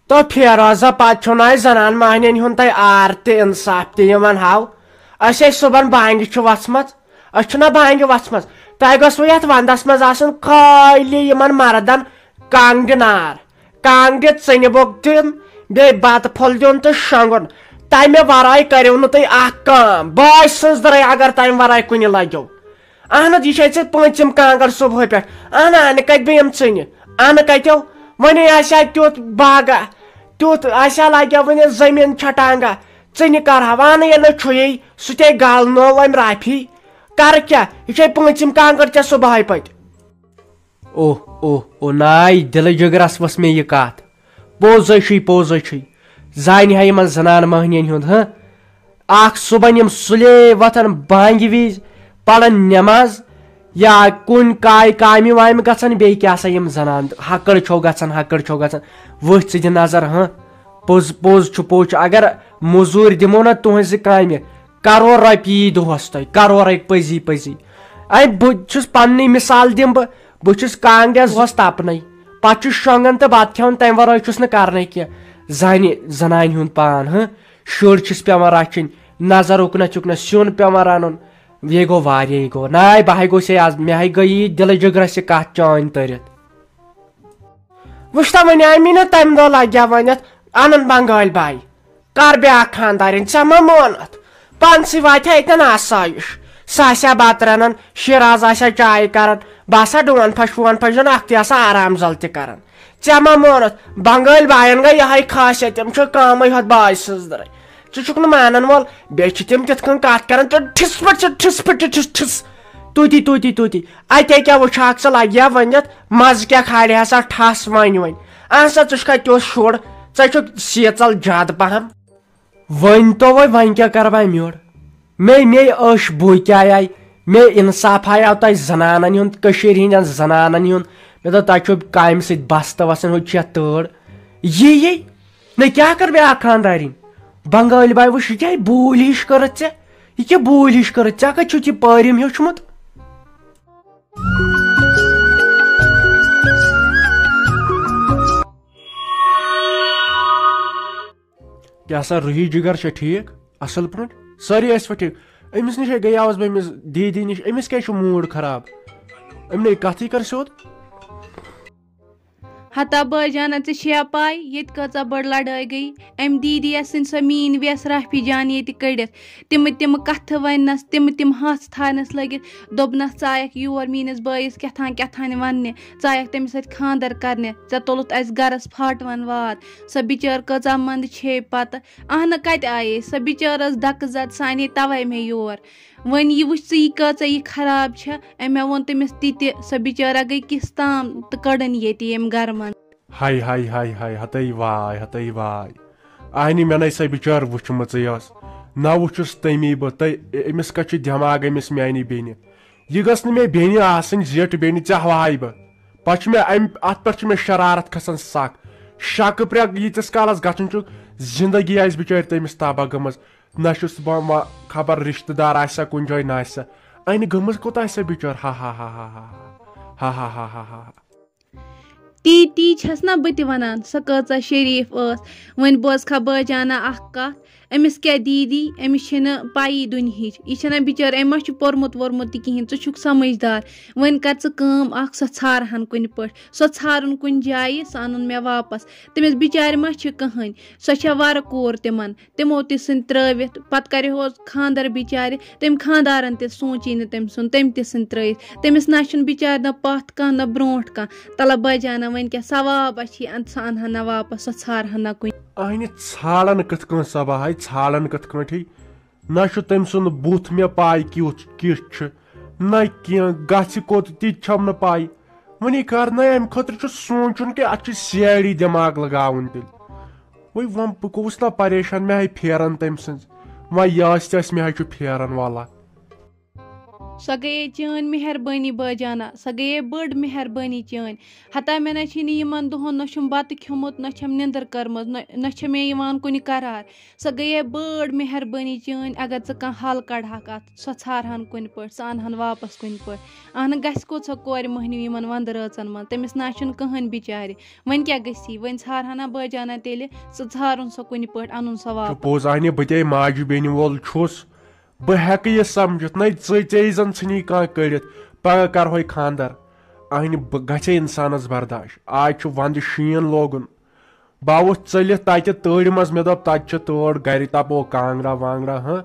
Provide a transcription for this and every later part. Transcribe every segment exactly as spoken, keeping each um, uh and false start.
تو فیروزہ، پتہٕ چھُو نہٕ اَسہِ زنان مہنین ہُنٛد تۄہہِ آر تہِ انصاف تہِ یِوان ہاو۔ أسۍ ٲسۍ صُبحن بانگہِ چھِ وژھمژ، أسۍ چھِنہ بانگہِ وژھمژ۔ تۄہہِ گژھوٕ یتھ ونٛدس منٛز آسُن خٲلی یِمن مردن کانٛگرِ نار، کانٛگرِ ژٕنہِ بوٚگ دیُن، بیٚیہِ بتہٕ پھوٚل دیُن تہٕ شۄنٛگُن۔ تمہِ ورٲے کٔرِو نہٕ تُہۍ اکھ کٲم۔ بٲے سٕنٛز درٕے اگر تمہِ ورٲے کُنہِ لگیو۔ اہن حظ، یہِ چھے ژےٚ پٲنٛژِم کانٛگٕر صُبحٲے پٮ۪ٹھ۔ اہن، انہٕ کتہِ بیٚیہِ یِم ژٕنہِ؟ انہٕ کتیو؟ وۄنۍ آسہِ ہا تیُتھ باغا، تیُتھ آسہِ ہا لگیا وۄنۍ زٔمیٖن چھٹانگا، ژٕنہِ کرہا وانہٕ ییٚلہِ نہٕ چھُیی، سُہ تے گالنو وۄنۍ رافی۔ کرٕ کیٛاہ؟ یہِ چھے پٲنٛژِم کانٛگٕر ژےٚ صُبحٲے پٲٹھۍ۔ اوہ، اوہ، اوہ، ناے، دِلہٕ جِگرس وٕژھ مےٚ یہِ کتھ۔ پوٚزے چھُے، پوٚزے چھُے۔ زانہِ ہا یِمن زنان مٔہنِین ہُنٛد، ہہ؟ اکھ صُبحن یِم سُلے وۄتھان بانگہِ وِزِ، پران نٮ۪ماز، یا کُنہِ کامہِ وامہِ گژھان، بیٚیہِ کیٛاہ سا یِم زنان ہکٔڑ چھو گژھان، ہکٔڑ چھو گژھان۔ ؤتھۍ ژٕ دِ نظر، ہہ؟ پوٚز، پوٚز چھُ، پوٚز چھُ۔ اگر موٚزوٗرۍ دِمو نہ تُہنٛزِ کامہِ، کرور رۄپیہِ یی دۄہس تۄہہِ، کرورے پٔزی پٔزی۔ اے، بہٕ چھُس پننٕے مثال دِمہٕ بہٕ، بہٕ چھُس کانٛگرٮ۪س دۄہس تپنَے، پتہٕ چھُس شۄنٛگان تہٕ بتہٕ کھٮ۪وان، تمہِ ورٲے چھُس نہٕ کرنے کینٛہہ۔ زنہِ زنانہِ ہُنٛد پان، ہہ، شُرۍ چھِس پٮ۪وان رچھِنۍ، نظر اُکنہ چُکنہ، سیُن پٮ۪وان رنُن۔ یے گوٚو واریاہ، یے گوٚو، ناے، بہٕ ہاے گوٚوس یے آز، مےٚ ہاے گٔیہِ یہِ دِلہٕ جِگرس یہِ کتھ چٲنۍ تٔرِتھ۔ وٕچھ تہ، وۄنۍ آیہِ مےٚ نہٕ تمہِ دۄہ لگیا ونِتھ، انن بنگٲلۍ باے۔ کر بیٛاکھ خانٛدارِنۍ، ژےٚ ما مونُتھ؟ پانسٕے واتہِ ہا ییٚتٮ۪ن آسایِش۔ سۄ آسہِ ہا بتہٕ رنان، شیراز آسہِ ہا چاے کران، بہٕ آسہٕ ہا ڈون پھش وون پھش دِوان، اکھتُے آسہٕ ہا آرام زل تہِ کران۔ ژےٚ ما مونُتھ؟ بنگٲلۍ باین گٔے یہے خاصیت، تِم چھِ کٲمٕے ہوت باے سٕنٛز درٕے۔ ژٕ چھُکھ نہٕ مانان وول، بیٚیہِ چھِ تِم تِتھ کٔنۍ کتھ کران، تہٕ ٹھِس پٲٹھۍ چھِ ٹھِس پٲٹھۍ ٹھِس ٹھِس۔ توٗتی، توٗتی، توٗتی۔ اتے کیٛاہ وٕچھاکھ ژٕ، لگیا ؤنِتھ، مزٕ کیٛاہ کھالہِ ہا سا ٹھس وۄنۍ وۄنۍ۔ اہن سا، ژٕ چھُکھا تیُتھ شُر، ژےٚ چھُکھ سیٖژل زیادٕ پہم۔ وۄنۍ تو وۄنۍ، وۄنۍ کیٛاہ کرٕ بہٕ اَمہِ یورٕ؟ مے، مے ٲش بوٗ کیٛاہ آیہِ؟ مے انصاف آیو تۄہہِ زنانن ہُنٛد، کٔشیٖرِ ہِنٛدٮ۪ن زنانن ہُنٛد؟ مےٚ دوٚپ، تۄہہِ چھو کامہِ سۭتۍ بستہٕ وسان، ہُہ چھےٚ تۭر۔ یی، یی۔ نہ، کیٛاہ کٔر بیٛاکھ خانٛدارِنۍ؟ بنگٲلۍ باے، وٕچھ، یہِ کیٛاہ بوٗلۍ ہِش کٔرٕتھ ژےٚ؟ یہِ کیٛاہ بوٗلۍ ہِش کٔرٕتھ؟ ژےٚ کتہِ چھُتھ یہِ پٲرِم ہیوٚچھمُت؟ کیٛاہ سا روحی جگر چھا ٹھیٖک؟ اصل پٲٹھۍ؟ سٲری ٲسوا ٹھیٖک؟ أمِس نِش ہے گٔیاوس بہٕ، أمِس دیٖدی نِش، أمِس کیٛازِ چھُ موٗڈ خراب؟ أمۍ نے کتھٕے کٔر سیوٚد۔ ہتا بٲے جانا، ژےٚ چھےٚ پاے ییٚتہِ کۭژاہ بٔڑ لڑٲے گٔے؟ أمۍ دیٖدی یَس سٕنٛدۍ سۄ میٛٲنۍ وٮ۪س رافی جان ییٚتہِ کٔڑِتھ۔ تِمہٕ تِمہٕ کتھٕ وننس، تِمہٕ تِمہٕ ہَژھ تھاونس لٔگِتھ۔ دوٚپنس، "ژٕ آیکھ یور میٛٲنِس بٲیِس کیٛاہ تھام کیٛاہ تھام وننہِ، ژٕ آیکھ تٔمِس سۭتۍ خانٛدر کرنہِ، ژےٚ تُلُتھ اَسہِ گرس پھاٹوَن واد۔" سۄ بِچٲر کۭژاہ منٛدٕ چھے پتہٕ۔ اہنہٕ کتہِ آیے، سۄ بِچٲر ٲس دکہٕ زد، سۄ انے توے مےٚ یور۔ وۄنۍ یہِ وٕچھ ژٕ، یہِ کۭژاہ یہِ خراب چھےٚ۔ أمۍ مےٚ ووٚن تٔمِس تہِ تہِ، سۄ بِچٲرا گٔے کِس تام تہٕ کٔڑٕن ییٚتہِ ییٚمہِ گرٕ منٛز۔ ہاے، ہاے، ہاے، ہاے، ہتٕے واے، ہتٕے واے۔ اہنہِ مےٚ نے سۄ بِچٲر وٕچھمٕژٕے ٲس۔ نہ وٕچھُس تٔمی بہٕ، تہٕ أمِس کتہِ چھُ دٮ۪ماغ أمِس میانہِ بیٚنہِ؟ یہِ گٔژھ نہٕ مےٚ بیٚنہِ آسٕنۍ، زیٹھ بیٚنہِ، ژےٚ ہاوہاے بہٕ۔ پتہٕ چھُ مےٚ امہِ، اتھ پٮ۪ٹھ چھُ مےٚ شرارت کھسان سخ۔ شکہٕ پرٛٮ۪کھ ییٖتِس کالس گژھان چھُ، زندگی آسہِ بِچٲرۍ تٔمِس تباہ گٔمٕژ۔ نہ چھُس بہٕ وۄنۍ خبر رشتہٕ دار آسہِ سا کُنہِ جایہِ، نہ آسہِ سا۔ انہِ گٔمٕژ کوٚت آسہِ سۄ بِچٲر؟ ہا ہا ہا ہا ہا۔ ہا ہا ہا ہا ہا۔ تی، تی چھَس نا بہٕ تہِ وَنان، سۄ کۭژاہ شریٖف ٲس۔ وۄنۍ بوزکھا بٲجانہ اَکھ کَتھ، أمِس کیٛاہ دیٖدی، أمِس چھَنہٕ پَیی دُنہِچ۔ یہِ چھَنہ بِچٲر، أمۍ ما چھُ پوٚرمُت ووٚرمُت تہِ کِہیٖنۍ، ژٕ چھُکھ سَمٕجھدار۔ وۄنۍ کَر ژٕ کٲم اَکھ، سۄ ژھارہَن کُنہِ پٲٹھۍ، سۄ ژھارُن کُنہِ جایہِ، سُہ اَنُن مےٚ واپَس۔ تٔمِس بِچارِ ما چھِ کٕہٕنۍ، سۄ چھےٚ وَرٕ کوٗر تِمَن۔ تِمو تہِ ژھٕنۍ ترٲوِتھ، پتہٕ کرِ ہوس خانٛدر بِچارِ، تٔمۍ خانٛدارن تہِ سونٛچی نہٕ تٔمۍ سُنٛد، تٔمۍ تہِ ژھٕنۍ ترٲوِتھ۔ تٔمِس نہ چھُنہٕ بِچارِ نہ پتھ کانٛہہ نہ برونٛٹھ کانٛہہ۔ تلہ بجانہ وۄنۍ کیٛاہ ثواب اچھی، ان-، سۄ انہٕ ہا نہ واپس، سۄ ژھارٕ ہا نہ کُنہِ۔ اہنہِ ژھالن کِتھ کٔنۍ سبا ہے، ژھالن کِتھ کٲٹھۍ؟ نہ چھُ تٔمۍ سُنٛد بُتھ مےٚ پاے کیُتھ کِژھ چھِ، نہ کینٛہہ گژھِ کوٚت تہِ چھَم نہٕ پاے۔ وۄنۍ یہِ کر نہ، امہِ خٲطرٕ چھُ سونٛچُن کہِ اتھ چھُ سی آی ڈی دٮ۪ماغ لگاوُن تیٚلہِ۔ وۄنۍ وۄنۍ بہٕ گوٚوُس نا پریشان، مےٚ ہاے پھیران تٔمۍ سٕنٛز۔ وۄنۍ یہِ آسہِ تہِ آسہِ، مےٚ ہاے چھُ پھیران، واللہ۔ سۄ گٔیے چٲنۍ مہربٲنی بٲجانا، سۄ گٔیے بٔڑ مہربٲنی چٲنۍ۔ ہتا مےٚ نہ چھِ نہٕ یِمن دۄہن نہ چھُم بتہٕ کھیوٚمُت، نہ چھم نیندٕر کٔرمٕژ، نہ، نہ چھےٚ مےٚ یِوان کُنہِ قرار۔ سۄ گٔیے بٔڑ مہربٲنی چٲنۍ، اگر ژٕ کانٛہہ حل کڑہکھ اتھ، سۄ ژھارہن کُنہِ پٲٹھۍ، سۄ انہن واپس کُنہِ پٲٹھۍ۔ اہنہٕ گژھِ کوٚت سۄ کورِ مٔہنیو یِمن ونٛدٕ رٲژن منٛز؟ تٔمِس نہ چھُنہٕ کٕہٕنۍ بِچارِ۔ وۄنۍ کیٛاہ گژھی؟ وۄنۍ ژھارہنا بٲجانا تیٚلہِ، ژٕ ژھارُن سۄ کُنہِ پٲٹھۍ، انُن سۄ چھُ واپس۔ پوٚز، اہنہِ، بہٕ تے ماجہِ بیٚنہِ وول چھُس۔ بہٕ ہیٚکہٕ یہِ سمجھِتھ، نَے ژٕ، ژےٚ یی زن ژھٕنی کانٛہہ کٔڑِتھ، پگاہ کرہوے خانٛدر۔ اہنہِ، بہٕ گژھے انسانس برداش۔ آز چھُ ونٛدٕ، شیٖن لوگُن۔ بہٕ آوُس ژٔلِتھ تتہِ تۭرِ منٛز، مےٚ دوٚپ، تتہِ چھِ تۭر، گرِ تپو کانٛگڑا وانٛگڑا، ہاں۔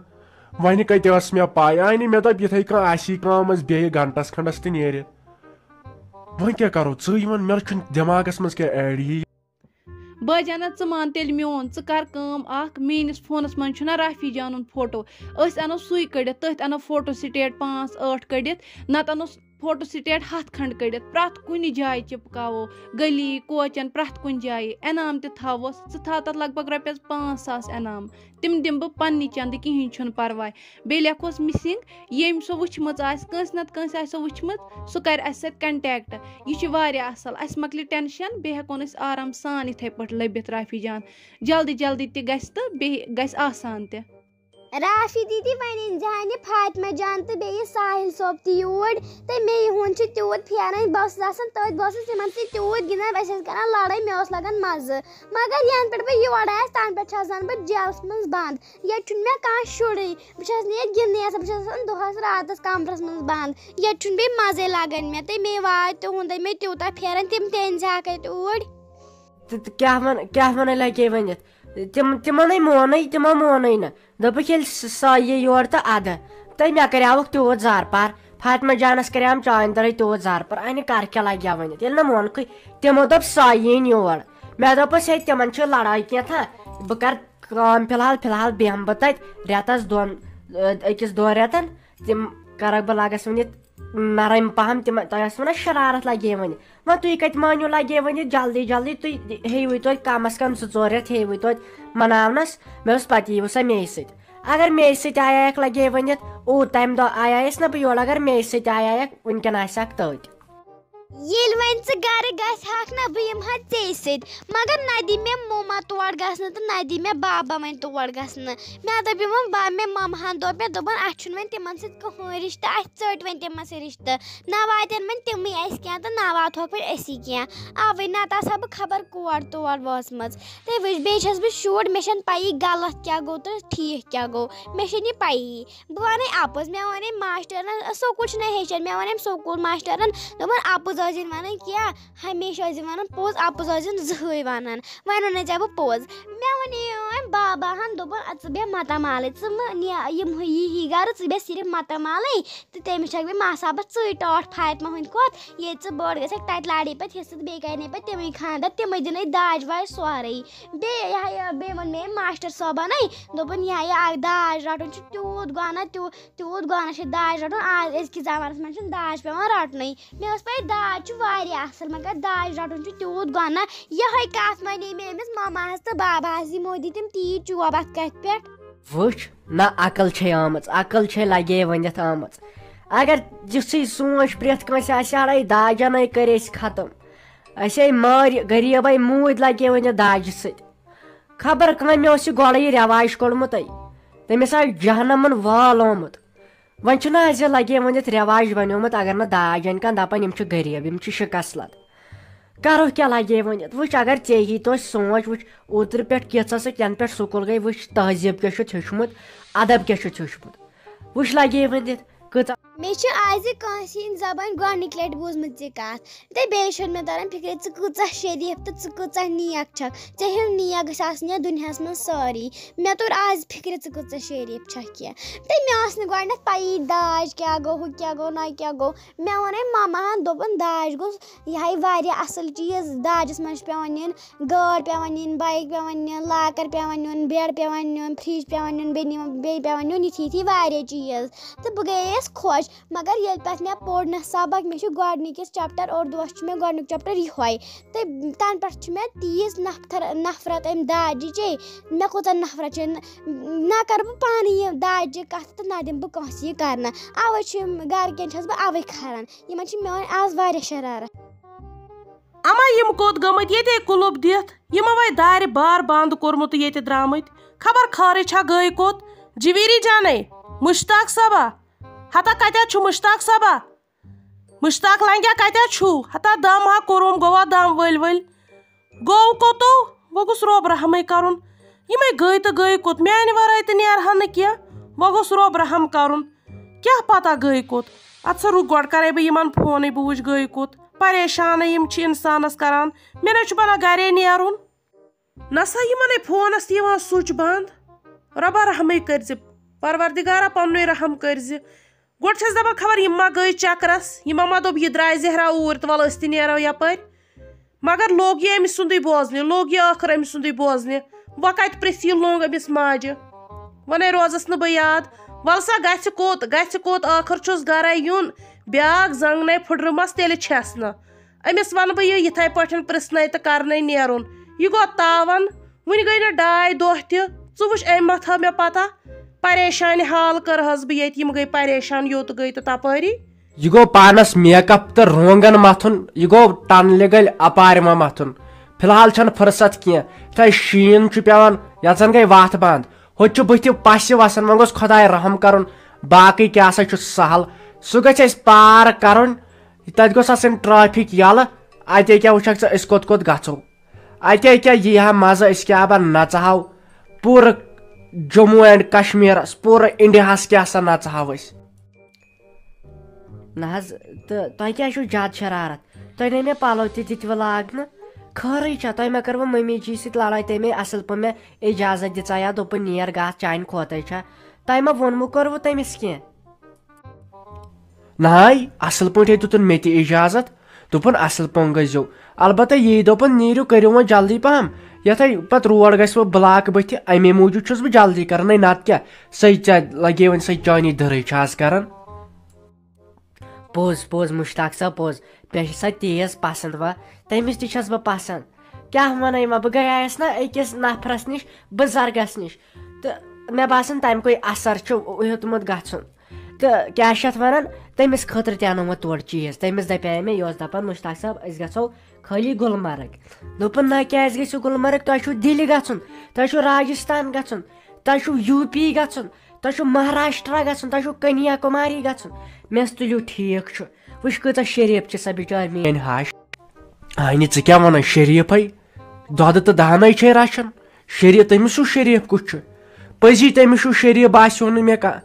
وۄنۍ کتہِ ٲس مےٚ پاے؟ اہنہِ، مےٚ دوٚپ، یِتھے کٔنۍ آسی کٲم، أسۍ بیٚہہِ گھنٹس کھنڈس تہٕ نیرِ۔ وۄنۍ کیٛاہ کرو؟ ژٕے وَن، مےٚ نہ چھُنہٕ دٮ۪ماغس منٛز کیٛاہ ایڈ یی۔ بٲجانا، ژٕ مان تیٚلہِ میون، ژٕ کر کٲم اکھ، میٲنِس فونس منٛز چھُنہ رافی جانُن فوٹو، أسۍ انو سُے کٔڑِتھ، تٔتھۍ انو فوٹو سٹیٹ پانٛژھ ٲٹھ کٔڑِتھ، نتہٕ انو فوٹو سٹیٹ ہتھ کھنڈ کٔڑِتھ، پرٛٮ۪تھ کُنہِ جایہِ چپکاوو، گلی کوچن، پرٛٮ۪تھ کُنہِ جایہِ انعام تہِ تھاووس، ژٕ تھاو تتھ لگ بگ رۄپیس پانٛژھ ساس انعام، تِم دِمہٕ بہٕ پننہِ چندٕ، کِہیٖنۍ چھُنہٕ پرواے۔ بیٚیہِ لیکھوس مسنگ، ییٚمۍ سۄ وٕچھمٕژ آسہِ، کٲنٛسہِ نتہٕ کٲنٛسہِ آسہِ سۄ وٕچھمٕژ، سُہ کرِ اَسہِ سۭتۍ کنٹیکٹ۔ یہِ چھُ واریاہ اصل، اَسہِ مۄکلہِ ٹینشن، بیٚیہِ ہٮ۪کون أسۍ آرام سان یِتھے پٲٹھۍ لٔبِتھ رافی جان۔ جلدی جلدی تہِ گژھِ تہٕ بیٚیہِ گژھِ آسان تہِ۔ رافی دیدی، وۄنۍ أنۍ زِہانہِ فاطمہ جان تہٕ بیٚیہِ ساحل صٲب تہِ یوٗرۍ، تہٕ مےٚ یِہُنٛد چھُ تیوٗت پھیران، بہٕ ٲسٕس آسان تٔتھۍ، بہٕ ٲسٕس یِمن سۭتۍ تیوٗت گِنٛدان، أسۍ ٲسۍ کران لڑٲے، مےٚ اوس لگان مزٕ۔ مگر ینہٕ پٮ۪ٹھ بہٕ یور آیس، تنہٕ پٮ۪ٹھ چھس زن بہٕ جیلس منٛز بند۔ ییٚتہِ چھُنہٕ مےٚ کانٛہہ شُرٕے۔ بہٕ چھَس نہٕ ییٚتہِ گِنٛدنٕے آسان، بہٕ چھَس آسان دۄہَس راتَس کَمرَس منٛز بنٛد۔ ییٚتہِ چھُنہٕ بیٚیہِ مَزَے لَگان مےٚ۔ تہٕ مے واے تُہُنٛد، مےٚ تیوٗتاہ پھیران، تِم تہِ أنۍ زِ ہا کَتہِ اوٗرۍ۔ تہٕ، تہٕ کیٛاہ وَن-، کیٛاہ وَنَے لَگے ؤنِتھ؟ تِم، تِمَن ہے مونَے، تِمَن مونَے نہٕ۔ دوٚپُکھ، ییٚلہِ س-، سۄ یہِ یورٕ تہٕ اَدٕ۔ تہٕ مےٚ کَریٛاوُکھ تیوٗت زارٕ پار۔ فاطمہ جانَس کَریٛام چانہِ دَرٕے تیوٗت زارٕ پار۔ اَنہِ کَر کیٛاہ لَگہِ ہا ؤنِتھ؟ ییٚلہِ نہٕ مونکھٕے، تِمو دوٚپ، سۄ یِیِن یور۔ مےٚ دوٚپُس، ہے، تِمَن چھِ لڑٲے کینٛژھا، بہٕ کَرٕ کٲم فی الحال، فی الحال بیٚہمہٕ بہٕ تَتہِ رٮ۪تَس دۄن، أ، أکِس دۄن رٮ۪تَن۔ تِم کَرَکھ بہٕ لَگَس ؤنِتھ نرم پَہَم، تِم، تۄہہِ ٲسوٕ نہ شرارت لَگے وٕنہِ۔ وۄنۍ تُہۍ کَتہِ مٲنِو لَگے ؤنِتھ جلدی جلدی، تُہۍ ہیٚیِوٕے توتہِ کَم از کَم زٕ ژور رٮ۪تھ ہیٚیِوٕے توتہِ مَناونَس۔ مےٚ اوس پَتہٕ یِیِو سا مے سۭتۍ۔ اگر مے سۭتۍ آیایَکھ لَگے ؤنِتھ، اوٗ، تَمہِ دۄہ آیایَس نہ بہٕ یور، اگر مے سۭتۍ آیایَکھ، وٕنکٮ۪ن آسہِ ہاکھ تٔتۍ۔ ییٚلہِ وۄنۍ ژٕ گرٕ گژھِ ہاکھ نہ، بہٕ یِمہٕ ہا ژےٚ سۭتۍ۔ مگر نہ دی مےٚ مما تور گژھنہٕ تہٕ نہ دی مےٚ بابا وۄنۍ تور گژھنہٕ۔ مےٚ دوٚپ یِمن با-، مےٚ ممہٕ ہن دوٚپ مےٚ، دوٚپُن، اَسہِ چھُنہٕ وۄنۍ تِمن سۭتۍ کٕہٕنۍ رِشتہٕ، اَسہِ ژٔٹۍ وۄنۍ تِمن سۭتۍ رِشتہٕ۔ نہ واتن وۄنۍ تِمٕے اَسہِ کینٛہہ تہٕ نہ واتہوکھ وۄنۍ أسی کینٛہہ۔ اَوَے نتہٕ آسہٕ ہا بہٕ خبر کور تور وٲژمٕژ۔ تہٕ وٕچھ، بیٚیہِ چھَس بہٕ شُر، مےٚ چھَنہٕ پَیی غلط کیٛاہ گوٚو تہٕ ٹھیٖک کیٛاہ گوٚو، مےٚ چھَنہٕ یہِ پَیی۔ بہٕ وَنَے اَپُز، مےٚ وَنے ماسٹرَن، سکوٗل چھُنہ ہیٚچھان، مےٚ وَنے أمۍ سکوٗل ماسٹرَن، دوٚپُن، اَپُز ٲسۍزِن وَنان کینٛہہ، ہمیشہِ ٲسۍزِن وَنان پوٚز، اَپُز ٲسۍزِن زٕہٕے وَنان۔ وۄنۍ وَنے ژےٚ بہٕ پوٚز۔ مےٚ وَنے أمۍ باباہَن، دوٚپُن، اَدٕ ژٕ بیٚہہ ماتامالٕے، ژٕ مہٕ نہِ یِم ہُہ یی ہی گَرٕ، ژٕ بیٚہہ صرف ماتامالٕے، تہٕ تٔمِس چھَکھ بیٚیہِ ماسابَس ژٕے ٹاٹھ فاطمہ ہٕنٛدِ کھۄتہٕ۔ ییٚلہِ ژٕ بٔڑ گژھکھ، تَتہِ لاڑے پَتہٕ حِصہٕ، بیٚیہِ کَرنے پَتہٕ تِمَے خانٛدر، تِمَے دِنے داج واج سورُے۔ بیٚیہِ یہِ ہا یہِ، بیٚیہِ ووٚن مےٚ أمۍ ماسٹر صٲبَنٕے، دوٚپُن، یہِ ہا یہِ اَکھ داج رَٹُن چھُ تیوٗت گۄناہ، تیوٗ-، تیوٗت گۄناہ چھُ داج رَٹُن۔ آز أزکِس زمانَس منٛز چھُنہٕ داج پٮ۪وان رَٹنُے۔ مےٚ ٲس پَے داج چھُ واریاہ اَصٕل، مگر داج رَٹُن چھُ تیوٗت گۄناہ۔ یِہوٚے کَتھ وَنے مےٚ أمِس مَماہَس تہٕ باباہَس، یِمو دِتۍ تِم تیٖتۍ چوب اَتھ کَتھِ پٮ۪ٹھ۔ وٕچھ، نہ عقل چھے آمٕژ، عقل چھے لَگے ؤنِتھ آمٕژ۔ اگر یِژھٕے سونٛچ پرٛٮ۪تھ کٲنٛسہِ آسہِ ہا، اَڑَے داجَنَے کٔرۍ أسۍ ختم۔ أسۍ ہے مٲرۍ غریٖبَے موٗدۍ لَگے ؤنِتھ داجہِ سۭتۍ۔ خبر کٔمۍ اوس یہِ گۄڈٕ یہِ رٮ۪واج کوٚڑمُت۔ تٔمِس آسہِ جہنمن وال آمُت۔ وۄنۍ چھُنہ اَسہِ لگے ؤنِتھ رٮ۪واج بنیومُت، اگر نہٕ داج اَنہِ کانٛہہ، دَپان، یِم چھِ غریٖب، یِم چھِ شِکست لد۔ کرو کیٛاہ لگے ؤنِتھ؟ وٕچھ، اگر ژےٚ یی توتہِ سونٛچ، وٕچھ، اوترٕ پٮ۪ٹھ کینٛژھا سُہ، کٮ۪ن پٮ۪ٹھ سکوٗل گٔے، وٕچھ، تہذیٖب کیٛاہ چھُتھ ہیوٚچھمُت، ادب کیٛاہ چھُتھ ہیوٚچھمُت۔ وٕچھ، لگے ؤنِتھ کۭژاہ۔ مےٚ چھِ آز یہِ کٲنٛسہِ ہِنٛدِ زبٲنۍ گۄڈٕنِچ لَٹہِ بوٗزمٕژ یہِ کَتھ۔ تہٕ بیٚیہِ چھُنہٕ مےٚ تَران فِکرِ، ژٕ کۭژاہ شریٖف تہٕ ژٕ کۭژاہ نیک چھَکھ۔ ژےٚ ہیوٗ نیک گٔژھۍ آسٕنۍ یَتھ دُنیاہَس منٛز سٲری۔ مےٚ توٚر آز فِکرِ، ژٕ کۭژاہ شریٖف چھَکھ کہِ۔ تہٕ مےٚ ٲس نہٕ گۄڈٕنٮ۪تھ پَیی داج کیٛاہ گوٚو، ہُہ کیٛاہ گوٚو، نہ کیٛاہ گوٚو۔ مےٚ ووٚن أمۍ مَماہَن، دوٚپُن، داج گوٚو یہِ ہا یہِ واریاہ اَصٕل چیٖز۔ داجَس منٛز چھِ پٮ۪وان نِنۍ گٲڑ پٮ۪وان نِنۍ، بایِک پٮ۪وان نِنۍ، لاکَر پٮ۪وان نیُن، بٮ۪ڈ پٮ۪وان نیُن، فرٛج پٮ۪وان نیُن، بیٚیہِ نِوان، بیٚیہِ پٮ۪وان نیُن یِتھی یِتھی واریاہ چیٖز۔ تہٕ بہٕ گٔیَس خۄش۔ مگر ییٚلہِ پتہٕ مےٚ پوٚر نہ سبق، مےٚ چھُ گۄڈٕنِکِس چیپٹر اردوٗوَس چھُ مےٚ گۄڈٕنیُک چیپٹر یِہوے۔ تہٕ تَنہٕ پٮ۪ٹھ چھُ مےٚ تیٖژ نفر-، نفرت اَمہِ داجہِ چے۔ مےٚ کۭژاہ نفرت چھے۔ نہ، نہ کرٕ بہٕ پانہٕ یہِ داجہِ کتھ تہٕ نہ دِمہٕ بہٕ کٲنٛسہِ یہِ کرنہٕ۔ اوے چھِ یِم گرِکٮ۪ن چھَس بہٕ اوے کھران۔ یِمن چھِ میٲنۍ آز واریاہ شرارت۔ اما، یِم کوٚت گٔمٕتۍ؟ ییٚتے کُلُپ دِتھ۔ یِمو وَے دارِ بار بنٛد کوٚرمُت تہٕ ییٚتہِ درٛامٕتۍ۔ خبر خٲرٕے چھا گٔے کوٚت؟ جویٖری جانے، مشتاق صٲبا، ہتا کتٮ۪تھ چھُ مشتاق صٲبا؟ مشتاق لنگیا کتٮ۪تھ چھُو؟ ہتا دم ہا کوٚرُم، گوٚوا دم ؤلۍ ؤلۍ۔ گوٚو کوٚتو؟ وۄنۍ گوٚژھ رۄب رحمٕے کرُن۔ یِمے گٔے تہٕ گٔے کوٚت؟ میانہِ ورٲے تہِ نیرٕ ہا نہٕ کینٛہہ۔ وۄنۍ گوٚژھ رۄب رحم کرُن۔ کیٛاہ پتہ گٔے کوٚت؟ اتھ سا رُک، گۄڈٕ کرے بہٕ یِمن فونٕے، بہٕ وٕچھ گٔے کوٚت۔ پریشانٕے یِم چھِ انسانس کران۔ مےٚ نَے چھُ بنان گرے نیرُن۔ نسا یِمنے فونس تہِ یِوان سُچ بنٛد۔ رۄبا رحمٕے کٔرزِ، پروردگارا پننُے رحم کٔرزِ۔ گۄڈٕ چھَس دَپان، خبر یِم ما گٔے چکرس، یِمو ما دوٚپ، یہِ درٛاے زہرا اوٗرۍ تہٕ وَلہٕ أسۍ تہِ نیرو یَپٲرۍ۔ مگر لوٚگ یہِ أمۍ سُنٛدُے بوزنہِ، لوٚگ یہِ ٲخٕر أمۍ سُنٛدُے بوزنہِ۔ وۄنۍ کَتہِ پرٛژھِ یہِ لوٚنٛگ أمِس ماجہِ؟ وۄنۍ روزَس نہٕ بہٕ یاد۔ وَلہٕ سا، گژھِ کوٚت، گژھِ کوٚت، ٲخٕر چھُس گَرَے یُن۔ بیٛاکھ زنٛگنے پھٕٹرٕمَس، تیٚلہِ چھَس نہٕ۔ أمِس وَنہٕ بہٕ یہِ یِتھَے پٲٹھۍ پرٛژھنَے تہٕ کَرنَے نیرُن۔ یہِ گوٚو تاوَن۔ وُنہِ گٔے نہٕ ڈاے دۄہ تہِ۔ ژٕ وٕچھ، أمۍ ما تھٲو مےٚ پَتہ؟ پریشانہِ حال کٔرہَس بہٕ ییٚتہِ۔ یِم گٔے پریشان، یوٚت گٔے تہٕ تَپٲری۔ یہِ گوٚو پانَس میک اپ تہٕ رونٛگن مَتھُن، یہِ گوٚو ٹنلہِ گٔلۍ اپارِ ما مَتھُن۔ فی الحال چھَنہٕ فرصت کینٛہہ، یِتھَے شیٖن چھُ پٮ۪وان، یَتھ زَن گٔے وَتھ بنٛد۔ ہُتہِ چھُ بٕتھِ پَسہِ وَسان، وۄنۍ گوٚژھ خۄداے رحم کَرُن، باقٕے کیٛاہ سا چھُ سہل۔ سُہ گژھِ اَسہِ پار کَرُن، تَتہِ گوٚژھ آسٕنۍ ٹریفک یَلہٕ۔ اَتے کیٛاہ وٕچھکھ ژٕ، أسۍ کوٚت کوٚت گژھو؟ اَتے کیٛاہ یی ہا مَزٕ، أسۍ کیٛاہ بَن نَژٕ ہاو پوٗرٕ جموں اینڈ کشمیٖرَس، پوٗرٕ انڈیاہَس کیٛاہ سا نَژٕ ہاو أسۍ؟ نہ حظ، تہٕ تۄہہِ کیٛازِ چھُو زیادٕ شرارت؟ تۄہہِ نے مےٚ پَلو تہِ دِتوٕ لاگنہٕ۔ خٲرٕے چھا؟ تۄہہِ ما کٔروٕ مٔمی جی سۭتۍ لڑٲے؟ تٔمۍ اَصٕل پٲٹھۍ مےٚ اجازت دِژا یا دوٚپُن، "نیر گژھ، چانہِ کھوتَے چھا۔" تۄہہِ ما ووٚنمُت کوٚروٕ تٔمِس کینٛہہ؟ ناے، اَصٕل پٲٹھۍ ہے دیُتُن مےٚ تہِ اجازت۔ دوٚپُن، "اَصٕل پٲٹھۍ گٔژھۍزیو۔" البتہ یی دوٚپُن، "نیٖرِو، کٔرِو وۄنۍ جلدی پہم۔ یَتھَے پَتہٕ روڈ گژھِ وۄنۍ بلاک بٕتھِ، اَمے موٗجوٗب چھُس بہٕ جلدی کران۔ ہے نَتہٕ کیٛاہ، سۄے ژےٚ لگے وۄنۍ سۄے چٲنی دٔرٕے چھِ آز کران۔" پوٚز، پوٚز، مشتاق صٲب، پوٚز۔ مےٚ چھِ سۄ تیز پسنٛد، وا، تٔمِس تہِ چھَس بہٕ پسنٛد۔ کیٛاہ وَنَے وۄنۍ، بہٕ گٔیایَس نہ أکِس نفرَس نِش، بُزرگَس نِش، تہٕ مےٚ باسان، تَمہِ کُے اثر چھُ ہیوٚتمُت گژھُن۔ تہٕ کیٛاہ چھِ اَتھ وَنان، تٔمِس خٲطرٕ تہِ اَنو وۄنۍ تورٕ چیٖز۔ تٔمِس دَپیٛاے مےٚ، یہِ اوس دَپان، "مشتاق صٲب، أسۍ گژھو خٲلی گُلمرگ۔" دوٚپُن، "نہ، کیٛازِ گٔژھِو گُلمرگ؟ تۄہہِ چھُو دِلہِ گژھُن، تۄہہِ چھُو راجستھان گژھُن، تۄہہِ چھُو یوٗ پی گژھُن، تۄہہِ چھُو مہاراشٹرا گژھُن، تۄہہِ چھُو کنیا کُماری گژھُن۔" مےٚ ٲس، "تُلِو، ٹھیٖک چھُ۔" وٕچھ، کۭژاہ شریٖف چھِ سۄ بِچٲر میٛٲنۍ ہاش۔ آہنہِ، ژٕ کیٛاہ وَنان؟ شریٖفَے؟ دۄدٕ تہٕ دانَے چھے رَچھان۔ شریٖف، تٔمِس چھُ شریٖف کُس چھُ؟ پٔزی تٔمِس چھُ شریٖف، باسیو نہٕ مےٚ کانٛہہ۔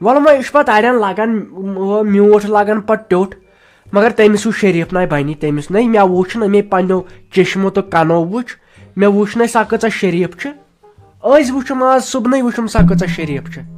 وَلہٕ وۄنۍ، یہِ چھُ پَتہٕ اَڑٮ۪ن لَگان، ہُہ، میوٗٹھ لَگان پَتہٕ ٹیوٚٹھ۔ مگر تٔمِس چھُ شریٖف نَے بَنی، تٔمِس نَے، مےٚ وُچھ نہٕ، مےٚ پنٛنیو چشمو تہٕ کَنو وُچھ، مےٚ وُچھ نَے سۄ کۭژاہ شریٖف چھِ۔ أزۍ وُچھُم، آز صُبنٕے وُچھُم سۄ کۭژاہ شریٖف چھِ۔